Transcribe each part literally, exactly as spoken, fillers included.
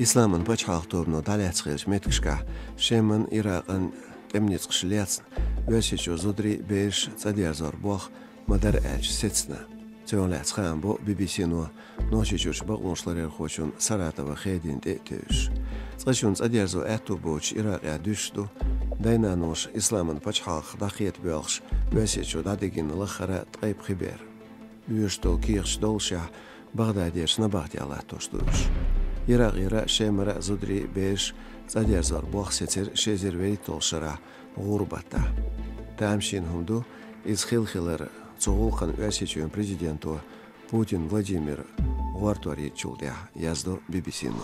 Исламан пачхьалкх тобано дӀалаьцна хиллача меттигашкахь Шеман, Иракъан тӀеман ницкъаш лаьцна, Оьрсийчоь зударий, бераш цӀа дерзор болх ма дарра аьлча сецна. Цунах лаьцна хаам бо Би-Би-Си-но, Нохчийчуьрчу бакъонашларъярхочун Саратова Хедина тӀе а тевжаш. Цкъачунна цӀа дерзо аьтто боцуш Иракъехь дуьсуш ду, дай-наноша Исламан пачхьалкх дӀакхета боьлхуш, Оьрсийчу дӀадигина лаххара ткъе пхи бер. Оьшуш долу кехаташ доллушехь, Багъдадерчу набахтехь латтош ду уьш. Иракъера а, Шемара а зударий, бераш цӀа дерзор болх сецира ши эзар вуьрхӀитталгӀачу шарахь гӀуран баттахь. Тамашийна хӀума ду иза хилла хилар, цу гӀуллакхна Оьрсийчоьнан президенто Путин Владимира гӀортор йитчул тӀаьхьа, яздо Би-Би-Си-но.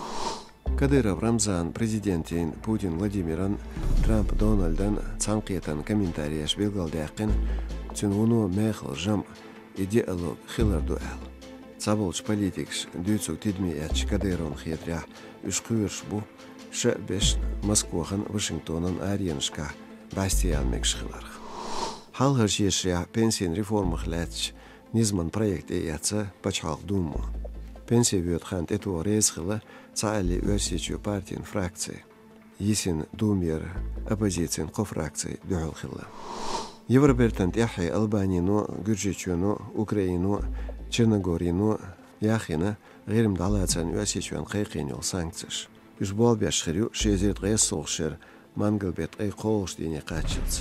Кадыров Рамзана президентийн Путин Владимиран, Трамп Дональдан цхьаьнакхетаран комментареш билгалдаьккхина, цуьнан вуно мехала жамӀ и диалог хилар ду аьлла. Цхьаболчу политикаша дуьйцург тидаме эцча, Кадыровна хетарехь, уьш кхоьруш бу, ша а бешна, Москвахана, Вашингтонан аренашкахь бӀаьсте яла мегаш хиларх. Хьалхарчу эшарехь пенсийн реформах лаьцначу низаман проект тӀеэцна Пачхьалкх Думо. Пенсе воьду хан тӀетоха реза хилла цхьаалле Оьрсийчоь партийн фракций. Йисина Думера оппозицин кхо фракций дуьхьал хилла. Евробертан тӀаьххье Албанино, Гуьржийчоьно, Украино, Черногорино яхйина ГӀирма дӀалацарна Оьрсийчоьнна кхайкхийна йолу санкцеш. Уьш болх беш хир ю ши эзар ткъайоьсналгӀачу шеран мангал-беттан ткъе кхоалгӀачу дийне кхаччалц.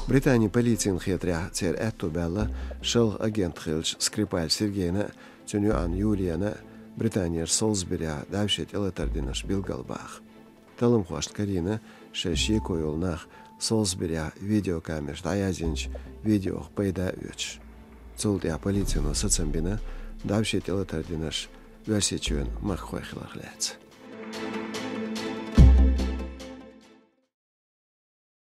Британин полицина хетарехь, церан аьтто баьлла шалха агент хиллачу Скрипаль Сергейна а, цуьнан йоӀана Юлияна а Британерчу Солсберехь дӀаьвше тӀелатар динарш билгалбаха. Талламхошна карийна шайн шеко йолу нах Солсберехь видеокамераш дӀаяздинчу видеох пайда а оьцуш. Цул тӀаьхьа полицино сацам бина дӀаьвше тӀелатар динарш Оьрсийчоьнан махкахой хиларх лаьцна.